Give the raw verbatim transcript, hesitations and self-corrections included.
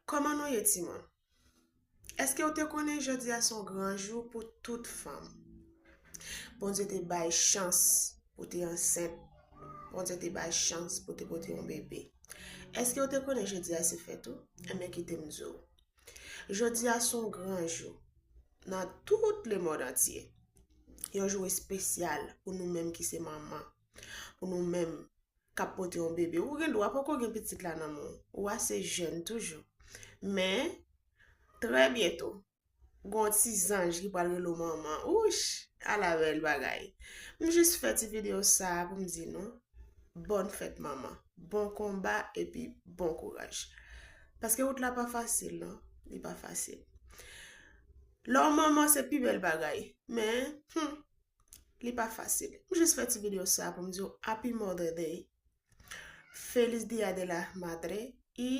Kòman nou ye, timoun? Èske w te konnen jodi a se yon gran jou pou tout fanm? Bondye te bay chans pou te ansent. Bondye te bay chans pou te pote yon bebe. Èske w te konnen jodi a se fèt ou? Enben, kite m di w. Jodi a se yon gran jou nan tout lemonn antye. Yon jou espesyal pou nou menm ki se manman. Pou nou menm k ap pote yon bebe. Ou gen dwa poko gen pitit la nan men w. Ou ase jèn toujou. Men, trè byento, gon ti zanj ki pral rele w manman. Ouch, ala bèl bagay. M jis fè ti videyo sa a pou m di nou, bòn fèt manman. Bon konba epi bon kouraj. Paske wout la pa fasil, non. Li pa fasil. Lè w manman, se pi bèl bagay. Men, hmm, li pa fasil. M jis fè ti videyo sa pou m di w Happy Mother Day. Feliz Dia de la Madre. E